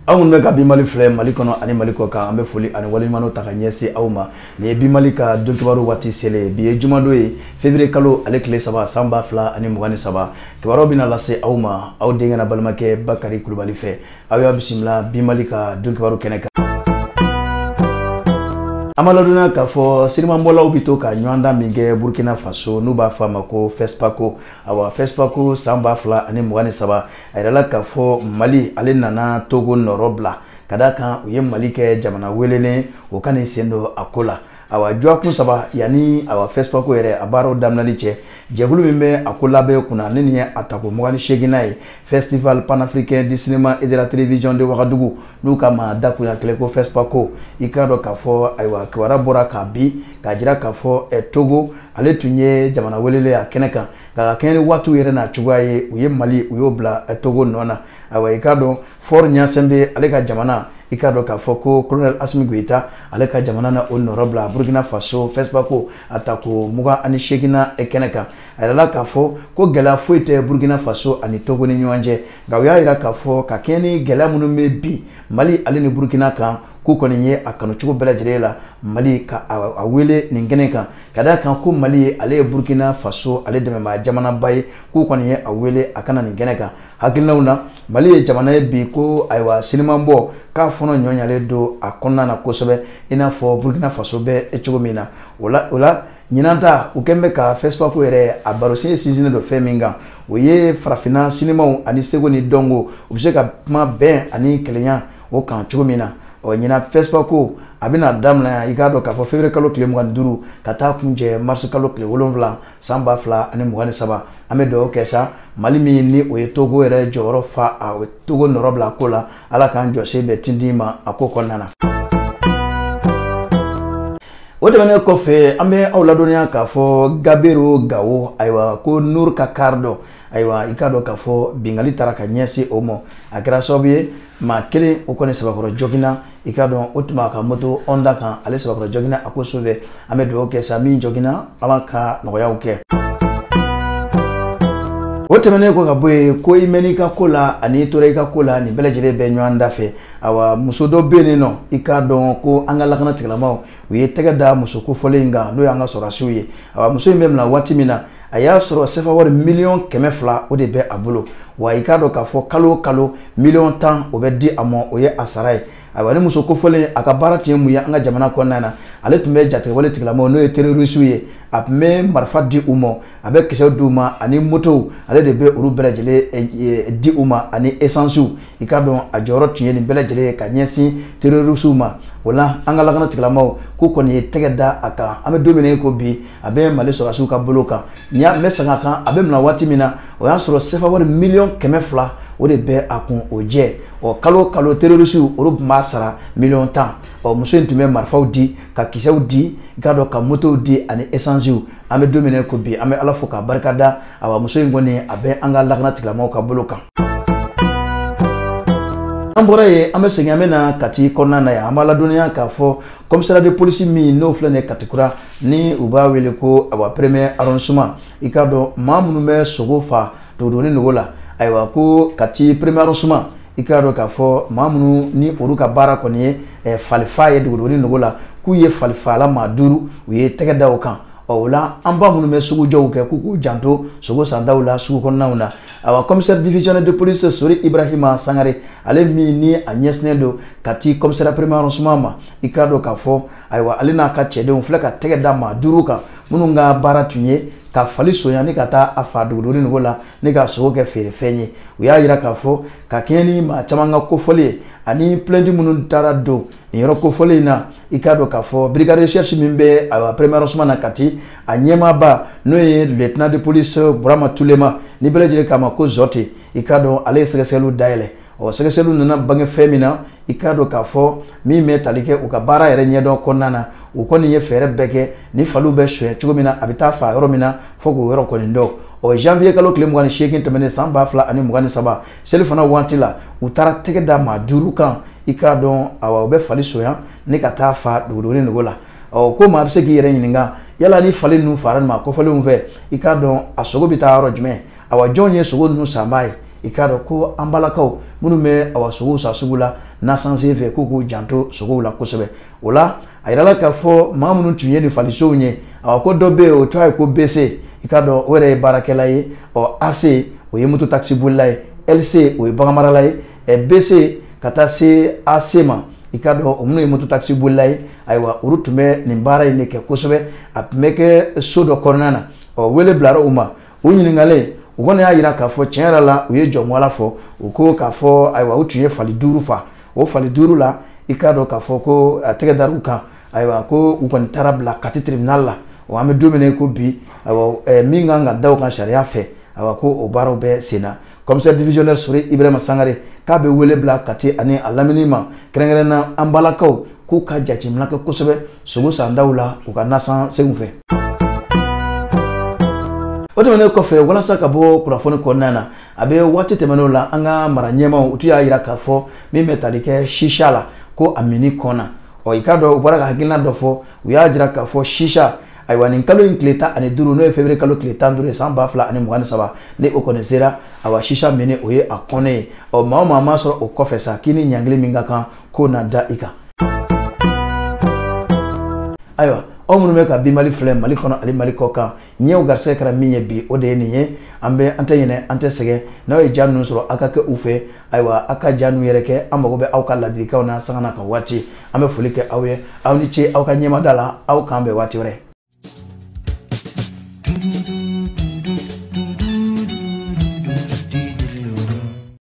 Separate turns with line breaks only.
Aw minnu bɛ ka Bi Mali filɛ Mali kɔnɔ ani Mali kɔ kan, an bɛ foli ani waleɲumanw ta ka ɲɛsin aw ma. Nin ye Bi Mali ka don kibaru waati selen. Bi ye jumadon ye, février kalo ale tile 3 san 2023. Kibaruyaw bɛna lase aw ma aw denkɛ n'a balimakɛ Bakari Kulubali fɛ. Aw y'a bisimila Bi Mali ka don kibaru kɛnɛ kan. An b'a ladɔnniya k'a fɔ sinimabɔlaw bɛ to ka ɲɔgɔndan min kɛ Burkina Faso, n'u b'a fɔ a ma ko FESPACO. Awa, FESPACO san 2023, a yirala k'a fɔ Mali ale nana Togo nɔrɔ bila ka d'a kan u ye Mali kɛ jamana welelen o ka nin sen don a ko la. Awa, dɔgɔkun 3 yanni awa FESPACO yɛrɛ a baaraw daminɛli cɛ, jɛkulu min bɛ a ko labɛn kunna ni nin ye a tako 28nan ye, Festival panafricain du cinéma et de la télévision de Ouagadougou, n'u ka ma dakuruɲa kelen ko FESPACO. I k'a dɔn k'a fɔ ayiwa kibaruya bɔra k'a bi k'a jira k'a fɔ Togo ale tun ye jamana welelen a kɛnɛ kan, nka ka kɛɲɛ ni waatiw yɛrɛ n'a cogoya ye, u ye Mali u y'o bila Togo nɔ na. Ayiwa, i k'a dɔn Faure Gnassingbé ale ka jamana, i k'a dɔn k'a fɔ ko Colonel Assimi Goïta ale ka jamana na o nɔrɔ bila Burkina Faso FESPACO a tako 28nan kɛnɛ kan. A yirala k'a fɔ ko gɛlɛya foyi tɛ Burkina Faso ani Togo ni ɲɔgɔn cɛ, nka u y'a yira k'a fɔ ka kɛɲɛ ni gɛlɛya minnu bɛ bi Mali ale ni Burkina kan, k'u kɔni ye a kanu cogo bɛɛ lajɛlen la Mali ka a wele nin kɛnɛ kan, ka d'a kan ko Mali ye ale ye Burkina Faso ale dɛmɛbaa jamanaba ye, k'u kɔni ye a wele a ka na nin kɛnɛ kan. Hakilinaw na, Mali ye jamana ye bi ko ayiwa sinimabɔ k'a fɔnɔ ɲɔɲalen don a kɔnɔna na kosɛbɛ, i n'a fɔ Burkina Faso bɛ cogo min na. O la ɲinan ta u kɛlen bɛ ka FESPACO yɛrɛ a barosen sinsinnen don fɛn min kan, o ye farafinna sinimaw ani seko ni dɔnko, u bɛ se ka kuma bɛn ani kelenya o kan cogo min na. Ɔ, ɲinan FESPACO a bɛna daminɛ, i k'a dɔn k'a fɔ février kalo tile 25 ka taa kuncɛ mars kalo tile 7 san 2023. An bɛ dugawu kɛ sa Mali min ni o ye Togo yɛrɛ jɔyɔrɔ fa, a Togo nɔrɔ bila a ko la, Ala k'an jɔsen bɛn tintin ma a ko kɔnɔna na. O tɛmɛnen kɔfɛ, an bɛ aw ladɔnniya k'a fɔ Gabero Gawo, ayiwa ko Nour ka kari dɔ, ayiwa i k'a dɔn k'a fɔ bingali taara ka ɲɛsin o ma, a kɛra sababu ye maa kelen o kɔni sabakɔrɔ joginna. I k'a dɔn o tun b'a ka moto Honda kan, ale sabakɔrɔ joginna a ko sofɛ. An bɛ dugawu kɛ sa min joginna, Ala ka nɔgɔyaw kɛ. O tɛmɛnen kɔ ka bɔ yen, ko i mɛn'i ka ko la ani i tora i ka ko la, nin bɛɛ lajɛlen bɛ ɲɔgɔn da fɛ. Awa, muso dɔ bɛ yen nɔ, i k'a dɔn ko an ka lakana tigilamaaw u ye tɛgɛ da muso kofɔlen in kan, n'o y'an ka sɔrɔdasiw ye. Awa, muso in bɛ bila waati min na, a y'a sɔrɔ sefa wari miliyɔn 200 o de bɛ a bolo. Wa i k'a dɔn k'a fɔ kalo o kalo miliyɔn 10 o bɛ di a ma, o ye a sara ye. Ayiwa, ni muso kofɔlen a ka baara tun ye mun ye an ka jamana kɔnɔna na, ale tun bɛ jatigɛwale tigilamɔgɔw n'o ye terrorisiw ye, a tun bɛ marifa di u ma, a bɛ kisɛw di u ma ani motow, ale de bɛ olu bɛɛ lajɛlen di u ma ani esansiw. I k'a dɔn a jɔyɔrɔ tun ye nin bɛɛ lajɛlen ye ka ɲɛsin terrorisiw ma. O la an ka lakana tigilamɔgɔw k'u kɔni ye tɛgɛ da a kan. An bɛ don min na i ko bi, a bɛ Mali sɔrɔdasiw ka bolo kan. N'i y'a mɛn sanga kan, a bɛ minɛ waati min na, o y'a sɔrɔ sefa wari miliyɔn 200 o de bɛ a kun o jɛ. Ɔ, kalo kalo terrorisiw olu tun b'a sara miliyɔn 10. Ɔ, muso in tun bɛ marifaw di, ka kisɛw di, i k'a dɔn ka motow di ani esansiw. An bɛ don min na i ko bi, an bɛ Ala fo k'a barikada. Awa, muso in kɔni a bɛ an ka lakana tigilamɔgɔw ka bolo kan. An bɔra yen, an bɛ segin, an bɛ na Kati kɔnɔna na yan. An b'a ladɔnniya k'a fɔ commissariat de police min n'o filɛ nin ye Katikura, ni u b'a wele ko awa premier arrondissement, i k'a dɔn maa minnu bɛ sogo fa dogodogoni nogo la, ayiwa ko Kati premier arrondissement, i k'a dɔn k'a fɔ maa minnu ni olu ka baara kɔni ye falifa ye dogodogoni nogo la, k'u ye falifala maa 5 u ye tɛgɛ da o kan. Ɔ, o la an ba minnu bɛ sugujɔw kɛ, k'u k'u janto sogo santaw la sugu kɔnɔnaw na. Awa, commissaire divisionnaire de police Sori Ibrahima Sangare, ale min ni a ɲɛsinnen don Kati commissariat premier arrondissement ma, i k'a dɔn k'a fɔ ayiwa ale n'a ka cɛdenw filɛ ka tɛgɛ da maa 5 kan, minnu ka baara tun ye ka fali sonya ni ka taa a fa dogodogoni nogo la ni ka sogo kɛ feerefɛn ye. U y'a yira k'a fɔ ka kɛɲɛ ni maa caman ka kofɔli ye ani plainte minnu taara don nin yɔrɔ kofɔli in na, i k'a dɔn k'a fɔ brigade recherche min bɛ ayiwa premier arrondissement na Kati, a ɲɛmaaba n'o ye lieutenant de police Burama Tulema, ni bɛɛ lajɛlen k'a ma ko Zɔte, i k'a dɔn ale ye sɛgɛsɛgɛliw dayɛlɛ. Ɔ, sɛgɛsɛgɛliw nana bange fɛn min na, i k'a dɔn k'a fɔ min bɛ tali kɛ u ka baara yɛrɛ ɲɛdɔn kɔnɔna na, u kɔni ye fɛɛrɛ bɛɛ kɛ ni faliw bɛ sonya cogo min na, a bɛ taa fa yɔrɔ min na fo k'o yɔrɔ kɔni dɔn. Ɔ, janvier kalo tile 28 tɛmɛnen san 2023 selifana waati la, u taara tɛgɛ da maa 5 kan, i k'a dɔn awa u bɛ fali sonya ni ka taa fa dogodogoni nogo la. Ɔ, ko maa bɛ se k'i yɛrɛ ɲininka, yala ni fali ninnu fara maa kɔfɔlenw fɛ, i k'a dɔn a sogo bɛ taa yɔrɔ jumɛn? Awa, jɔn ye sogo ninnu sanbaa ye? I k'a dɔn ko an balakaw minnu bɛ awa sogow san sugu la nasansen fɛ, k'u k'u janto sogow la kosɛbɛ. O la a yirala k'a fɔ maa minnu tun ye nin falisow ye, awa ko dɔ bɛ yen o tɔgɔ ye ko BC, i k'a dɔn o yɛrɛ ye baarakɛla ye, ɔ AC o ye moto taxi bolila ye, LC o ye baganmarala ye, BC ka taa se AC ma, i k'a dɔn o minnu ye moto taxi bolila ye, ayiwa olu tun bɛ nin baara in de kɛ kosɛbɛ. A tun bɛ kɛ so dɔ kɔnɔna na. Ɔ wele bilara u ma, u ɲininkalen u kɔni y'a jira k'a fɔ tiɲɛ yɛrɛ la u ye jɔnwala fɔ. U ko k'a fɔ ayiwa u tun ye fali 5 fa, o fali 5 la i k'a dɔn k'a fɔ ko a tɛgɛ dar'u kan, ayiwa ko u kɔni taara bila Kati tribunal la. Wa an bɛ don min na ko bi, ayiwa min kan ka da u kan sariya fɛ, ayiwa ko o baaraw bɛ sen na. Commissaire divisionnaire Sori Ibrahima Sangare k'a bɛ wele bila Kati ani a lamini ma, kɛrɛnkɛrɛnnenya an balakaw k'u ka jateminɛ kɛ kosɛbɛ sogo sandaw la u ka nasan seginw fɛ. O tɛmɛnen kɔfɛ, walasa ka bɔ kunnafoni kɔnɔna na, a bɛ waati tɛmɛnenw la an ka mara ɲɛmaaw u tun y'a jira k'a fɔ min bɛ tali kɛ sisa la ko a minni kɔnna. Ɔ i k'a dɔn u bɔra ka hakilina dɔ fɔ, u y'a jira k'a fɔ sisa, ayiwa nin kalo in tile 15 n'o ye février kalo tile 15 ye san 2023, ni o kɔni sera, ayiwa sisa minni o ye a kɔnɛ ye. Ɔ maa o maa ma sɔrɔ o kɔfɛ sa, k'i ni ɲangili min ka kan k'o na da i kan. Ayiwa aw minnu bɛ ka bi Mali filɛ Mali kɔnɔ ani Mali kɔ kan, ɲɛw garisɛgɛ kɛra min ye bi o de ye nin ye. An bɛ an tɛ ɲinɛ an tɛ sɛgɛn, n'aw ye ja ninnu sɔrɔ aw ka kɛ u fɛ, ayiwa aw ka ja ninnu yɛrɛ kɛ. An mago bɛ aw ka ladilikanw na sanga n'a ka waati. An bɛ foli kɛ aw ye, aw ni ce aw ka ɲɛmada la, aw k'an bɛn waati wɛrɛ.